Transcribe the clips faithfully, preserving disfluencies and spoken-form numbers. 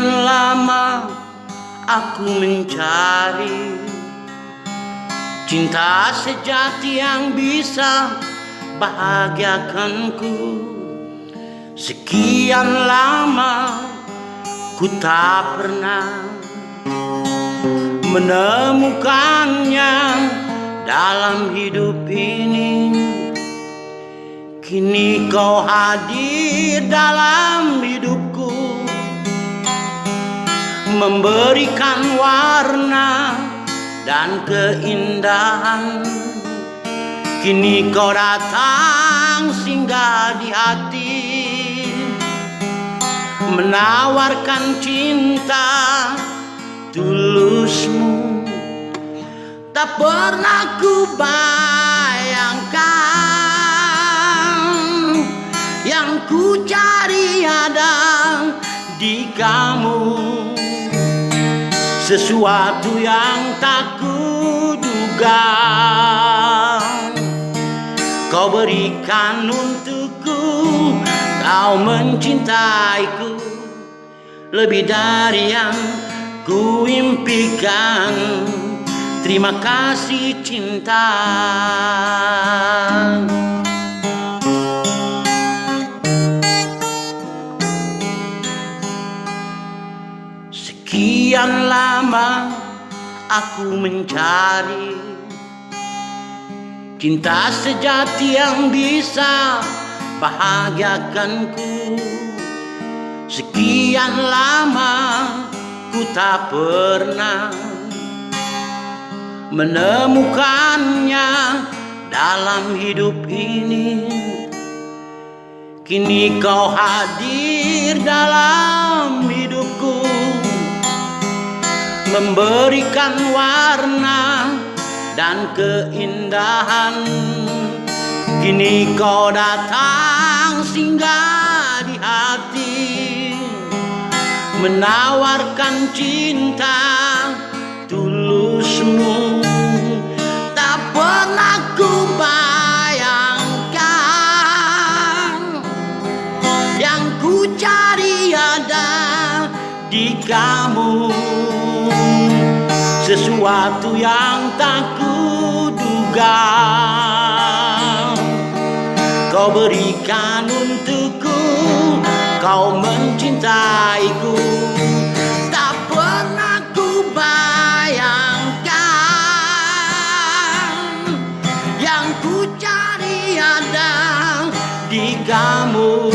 Lama aku mencari cinta sejati yang bisa bahagiakanku. Sekian lama ku tak pernah menemukannya dalam hidup ini. Kini kau hadir dalam hidupku, memberikan warna dan keindahan. Kini kau datang singgah di hati, menawarkan cinta tulusmu. Tak pernah ku bayangkan yang ku cari ada di kamu. Sesuatu yang tak kuduga kau berikan untukku. Kau mencintaiku lebih dari yang kuimpikan. Terima kasih, cinta. Sekian lama aku mencari cinta sejati yang bisa bahagiakanku. Sekian lama ku tak pernah menemukannya dalam hidup ini. Kini kau hadir dalam hidupku, memberikan warna dan keindahan. Kini kau datang singgah di hati, menawarkan cinta tulusmu. Tak pernah ku bayangkan yang ku cari ada di kamu. Sesuatu yang tak kuduga kau berikan untukku. Kau mencintaiku. Tak pernah ku bayangkan yang ku cari ada di kamu.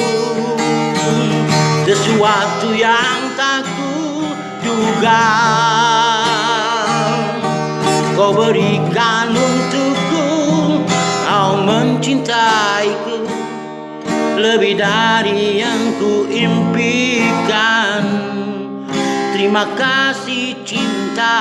Sesuatu yang tak kuduga kau berikan untukku. Kau mencintaiku lebih dari yang ku impikan. Terima kasih, cinta.